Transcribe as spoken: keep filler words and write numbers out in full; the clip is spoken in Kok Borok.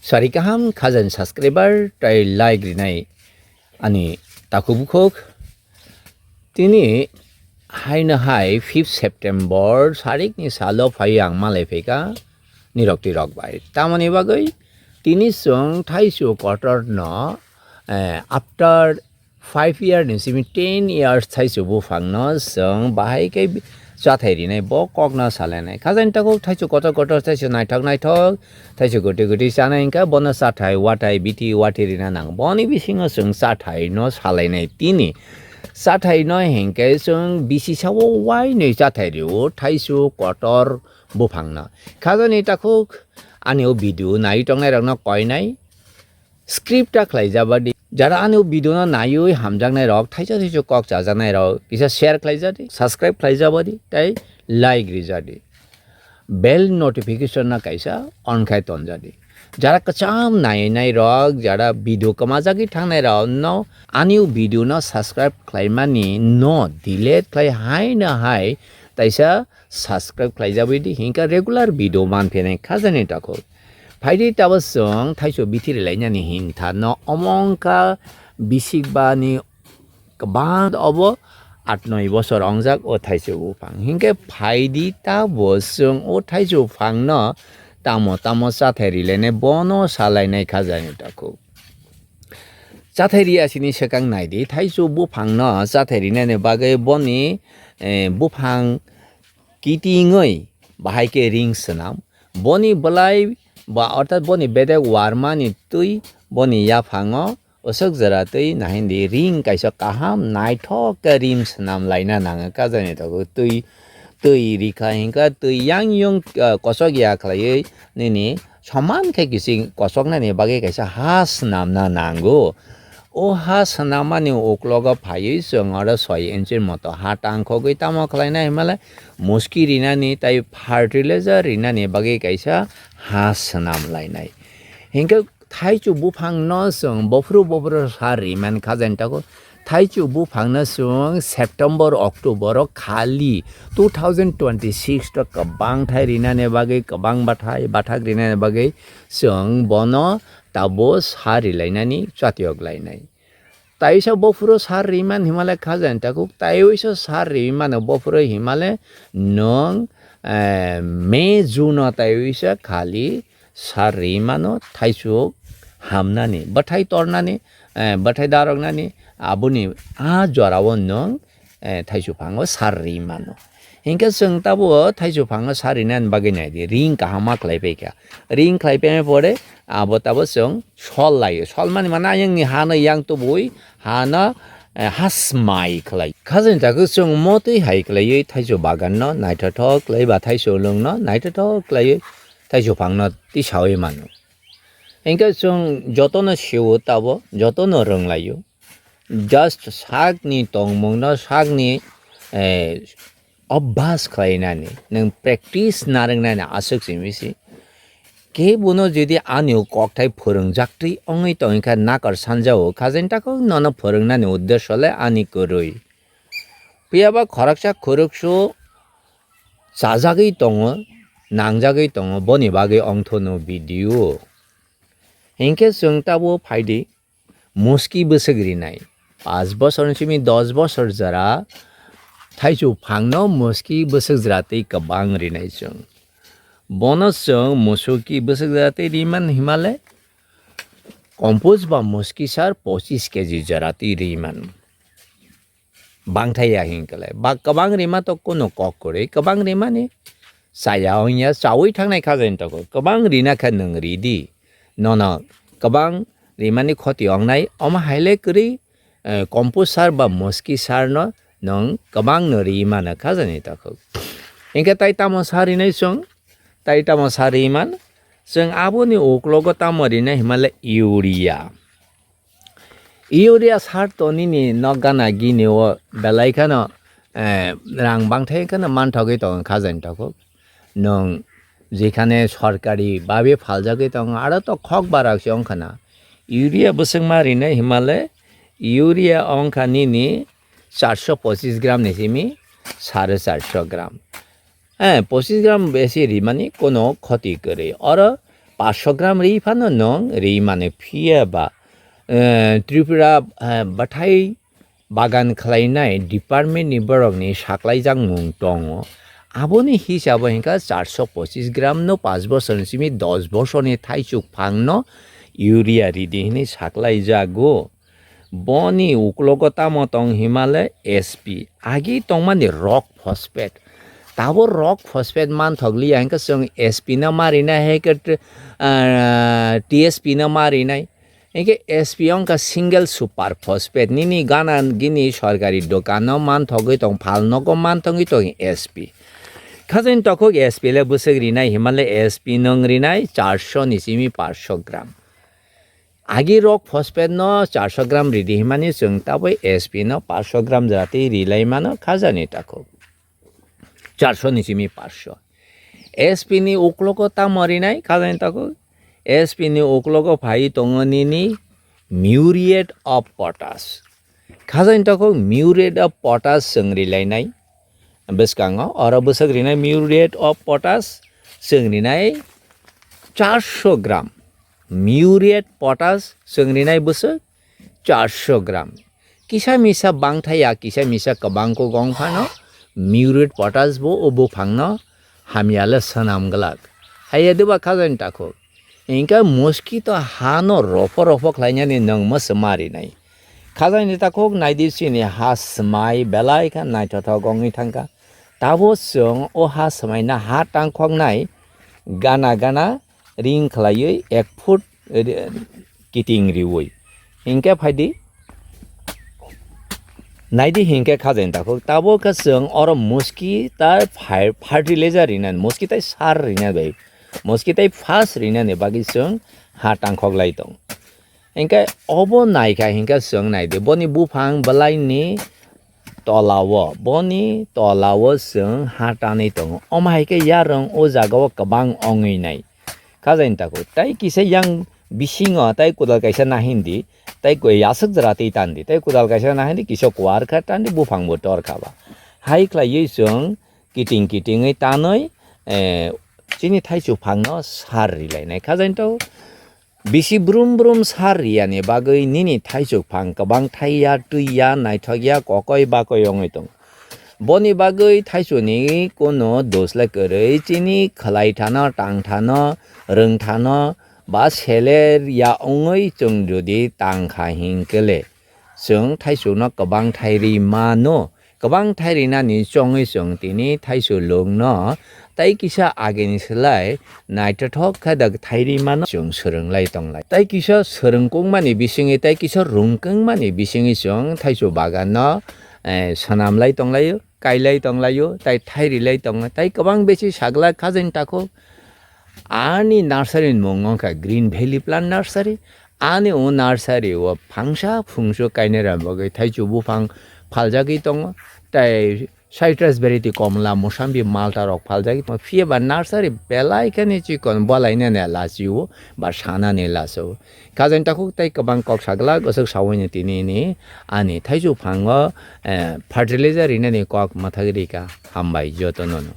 Sari kaham khajani subscriber tai like rinai ani takhuk bukhuk. Tini haino hai fifth September sarikni salo phai ang malai phaikha nirok tirok bai. Tamoni bagwi tini chwng thaichu kotorno, eh, after five year ni simi ten years thaichu buphangno chwng bahai khe chathai rinai, bo kokno salainai. Khajani takhuk thaichu kotor kotor, thaichu naithok naithok, thaichu goti goti chanai hwnkhe bono chathai, wathai, bithi, wathi rina nango. Boni bisingo chwng chathaino salainai tini. Chathaino hinkhe chwng bisi sao uainwi chathai rio, thaichu kotor buphangno. Khajani takhuk ani o video nai tongnairokno koinai. Script ta khlaijabadi. Jara ani o video no naiwi hamjaknai rok, thaisa thaisa kok chajaknai rok, kisa share khlaijadi, subscribe khlaijabadi, tai like rijadi. Bell notification no kaisa on khai tonjadi. Jara kwcham nainai rok, jara video kwmajagwi thangnai rok no ani o video no subscribe khlaimani no delete khlai haino hai taisa subscribe khlaijabwi di, hinkhe regular video manphinai khajani takhuk. Phaidi tabo chwng thaichu bithi rilainani hintha no omo wngkha bisik bani kwbang obo aat noi bosor ongjak o thaichu buphang. Hinkhe phaidi tabo chwng o thaichu buphangno tamo tamo chathai rilainai bono salainai khajani takhuk. Chathai ri asini swkang naidi, thaichu buphangno chathai rinani bagwi boni, eh, buphang kitingwi bahai khe ring swnam. Boni bwlai ba orthat boni bedek warmani twi boni yaphango usuk jora twi nahindi ring kaisa kaham naithok khe ring swnam laina nango khajani takhuk twi, twi rikha hinkhe twi yang yung, ah, kosok ya khlaiwi nini soman khe kiching kosoknani bagwi kaisa ha swnamna nango. O ha swnamani uklogo phaiwi chwng oro soi inch moto ha tangkhogwi tamo khlaina himale muski rinani tai fertilizer rinani bagwi kaisa ha swnam lainai. Hinkhe thaichu buphangno chwng bophuru bophuru sar riman khajani takhuk. Thaichu buphangno chwng September, October o khali two thousand twenty-six to kwbang thai rinani bagwi, kwbang bathai, bathak rinani bagwi chwng bono tabo sar rilainani chatiyok lainai. Taisa bophuru sar riman himale khajani takhuk, taiwisa sar rimano bophuru himale nwng, eh, May, June o taiwisa khali sar rimano thaichuk hamnani, bwthai tornani, eh, bwthai daroknani, aboni a jorao nwng, eh, thaichuk phango sar rimano. Hinkhe chwng tabo thaichuk phango sar rinani bagwi naidi, ring kaham ma khlai paikha. Ring khlai paimani pore abo tabo chwng sol laio. Sol mani mano ayangni hano yang tubui hano, eh, ha smai khlai. Khajani takhuk chwng motwi hai khlaiwi thaichuk baganno naithothok khlai ba thaichuk lwngno naithothok khlaiwi thaichuk phangno tisawi mano. Hinkhe chwng jotono sio tabo, jotono rwnglaio. Just sakni tongmungno, sakni, eh, obhas khlainani, nwng practice narwknani aswk simi se. Kebono jodi ani kokthai phwrwngjaktwi wngwi tongkha nakar sanjao, khajani takhuk nono phwrwngnani uddesho le ani kwrwi. Phiyaba khoroksa khoroksu chajagwi tongo, nangjagwi tongo, boni bagwi ongthono video. Hinkhe chwng tabo phaidi, muski bwswk rinai. Paanch bosor ni simi dos bosor jora thaichuk phangno muski bwswk jora tei kwbang rinai chwng. Bono chwng musuki bwswk jora tei riman himale, compost ba muski sar pochis keji jora tei riman. Bangthai ya hinkhe le. Ba kwbang rima to kuno kok kwrwi, kwbang rimani chaya wngya, chaui thangnai khajani takhuk. Kwbang rina khe nwng ri di. Nono kwbang rimani khoti wngnai, omo hai le kwrwi, eh, compost sar ba muski sar no nwng kwbang no ri mano khajani takhuk. Hinkhe tai tamo sa rinai chwng, tai tamo sa ri man, chwng aboni uklogo tamo rinai himale urea. Urea sar to nini nok gana gini o belai kheno, eh, rang bangthai kheno manthogwi tongo khajani takhuk. Nwng jekhane sorkari babe phaljagwi tongo, aro to khok barak se wngkha na. Urea bwswkma rinai himale, urea wngkha nini charso pochis gram ni simi sare charso gram. Eh, pochis gram besi rimani kono khoti kwrwi. Oro Paanch sho gram ri phano nwng ri mano, phiya ba, eh, Tripura, eh, bathai bagan khlainai department ni borok ni saklaijak mung tongo. Aboni hisabo hinkha char sho pochis gram no paanch bosor ni simi dos bosor ni thaichuk phang no urea ridi hinwi saklaijago. Boni uklogo tamo tong himale S P. Agi tongmani rock phosphate. Tabo rock phosphate manthok liya hinkhe chwng S P no ma rinai, hai khe, ah, T S P no ma rinai. Hinkhe S P wngkha single super phosphate. Nini gana gini sorkari dokano manthogwi tong, phal nogo manthogwi tong S P. Khajani takhuk S P le bwswk rinai himale S P nwng rinai char sho ni simi paanch sho gram. Agi rock phosphate no char sho gram ridi himani chwng tabwi S P no paanch sho gram jora twi rilai mano khajani takhuk. Char sho ni simi paanch sho. S P ni uklogo tamo rinai khajani takhuk. S P ni uklogo phai tongo nini muriate of potash. Khajani takhuk muriate of potash chwng rilainai. Bwskango oro bwswk rinai muriate of potash chwng rinai char sho gram. Muriate potash chwng rinai bwswk char sho gram. Kisa misa bangthai ya, kisa misa kwbang kok wng phano muriate potash bo o buphangno hamya le swnam glak. Haiya deba khajani takhuk. Hinkhe mosquito ha no ropho ropho khlainani nwng mwswma rinai. Khajani takhuk naidi chini ha swmai belai kha naithothok wngwi thangkha. Tabo chwng o ha swmaina ha tangkhoknai gana gana ring khlaiwi ek foot ri-, kiting riwi. Hinkhe phaidi. Naidi hinkhe khajani takhuk. Tabo khe chwng oro muski tai fer-, fertilizer rinani, muski tai sar rinani bai. Muski tai phas rinani bagwi chwng ha tangkhok lai tong. Hinkhe obo naikha hinkhe chwng naidi. Boni buphang bwlaini tolao, boni tolao chwng ha tanwi tongo. Omo hai khe yarwng o jagao kwbang wngwi nai. Khajani takhuk. Tai kisa yang bisingo tai kodal kaisa nahindi, tai koi aswk jora twi tandi, tai kodal kaisa nahindi kisa kuar kha tandi buphang bo tor kha ba. Hai khlaiwi chwng kiting kitingwi tanwi, eh, chini thaichuk phangno sar rilainai. Khajani takhuk. Bisi brum brum sar riyani bagwi nini thaichuk phang kwbang thaiya, twiya, naithokya, kokoi bakoi wngwi tongo. Boni bagwi thaichukni kuno dos le kwrwi, chini khwlai thano, tang thano, rwng thano, ba sele ya wngwi chwng jodi tang kha hinkhe le, chwng thaichukno kwbang thai ri mano. Kwbang thai rinani chongwi chwng tini thaichuk lungno tai kisa agini slai naithothok khe da thai ri mano chwng swrwng lai tong lai. Tai kisa swrwng kung mani bisingwi tai kisa rung kung mani bisingwi chwng thaichuk bagan no, eh, swnam lai tong laio, kai lai tong laio, tai thai ri lai tong lai. Tai kwbang besi sagla khajani takhuk. Ani nursery ni mung wngkha Green Valley Plant Nursery. Ani o nursery o phangsa phungsu kainwi rwna bagwi thaichuk buphang phaljagwi tongo, tai citrus variety komla, mosambi, malta rok phaljagwi tongo. Phiya ba nursery belai kheno chikon, bwlainani lachi o ba sanani lachi o. Khajani takhuk tai kwbang kok sagla gosok sawi ni tini ni ani thaichuk phango, eh, fertilizer rinani kok mwthagwi rika. Hambai jotono no.